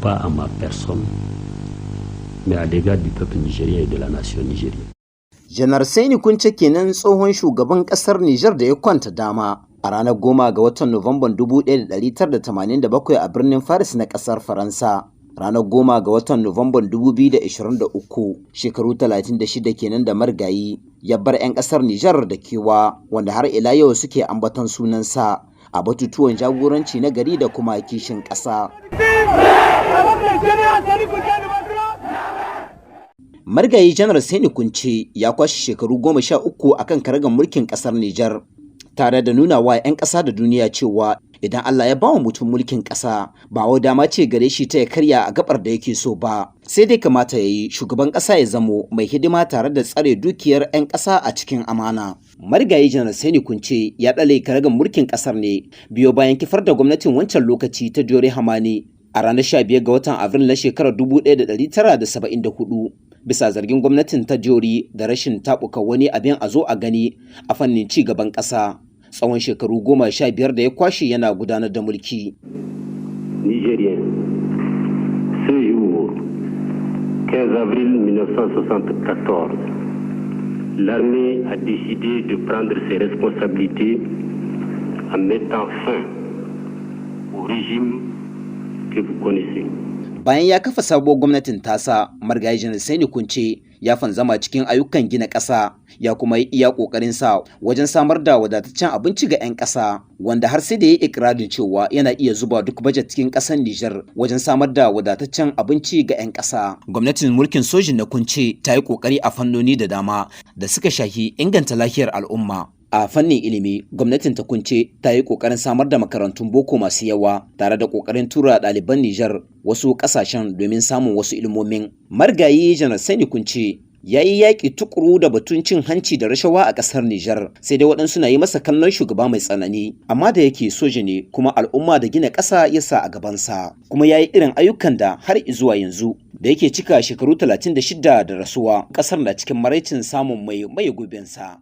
Pas à ma personne, mais à l'égard du peuple nigérien et de la nation nigérienne. Janar Seyni Kunce kenan, tsohon shugaban kasar Nijar da ya kwanta dama a ranar 10 ga watan Nuwamban 1987 a birnin Paris na kasar Faransa. Ranar 10 ga watan Nuwamban 2023, shekaru 36 kenan da marigayi ya bar 'yan kasar Nijar da kewa, wanda har ila yau suke ambaton sunansa a batutuwan jagoranci na gari da kuma kishin ƙasa. Marigayi Janar Seyni Kunce ya kwashe shekaru 13 a kan karagar mulkin ƙasar Nijar, tare da nuna wa 'yan ƙasa da duniya cewa idan Allah ya bawa mutum mulkin ƙasa, ba wai dama ce gare shi ta ya karya a gabar da yake so ba. Sai dai kamata ya yi shugaban ƙasa ya zamo mai hidima tare da tsare dukiyar 'yan ƙasa a cikin amana. Marigayi Janar Seyni Kunce ya ɗale karagar mulkin ƙasar ne biyo bayan kifar da gwamnatin wancan lokaci ta Diori Hamani a ranar 15 ga watan Afrilu na shekarar 1974, bisa zargin gwamnatin ta Diori da rashin taɓuka wani abin a zo a gani a fannin ci gaban ƙasa tsawon shekaru 15 da ya kwashe yana gudanar da mulki. Nigérien, ce jour, 15 avril 1974, l'armée a décidé de prendre ses responsabilités en mettant fin au régime que vous connaissez. Bayan ya kafa sabuwar gwamnatin tasa, marigayi Janar Seyni Kunce ya fanzama cikin ayyukan gina ƙasa, ya kuma yi iya ƙoƙarin sa wajen samar da wadataccen abinci ga 'yan ƙasa, wanda har sai da ya yi ikirarin cewa yana iya zuba duk bajet cikin ƙasar Nijar wajen samar da wadataccen abinci ga 'yan ƙasa. Gwamnatin mulkin sojin na Kunce ta yi ƙoƙari a fannoni da dama da suka shahi inganta lafiyar al'umma. A fannin ilimi, gwamnatin ta Kunce ta yi ƙoƙarin samar da makarantun boko masu yawa tare da ƙoƙarin tura ɗaliban Nijar wasu ƙasashen domin samun wasu ilimomin. Marigayi Janar Seyni Kunce ya yi yaƙi tukuru da batun cin hanci da rashawa a ƙasar Nijar, sai dai waɗansu na yi masa kallon shugaba mai tsanani, amma da yake soja ne kuma al'umma da gina ƙasa ya sa a gabansa, kuma ya yi irin ayyukan da har zuwa yanzu da yake cika shekaru 36 da rasuwa, ƙasar na cikin maraicin samun mai maye gurbinsa.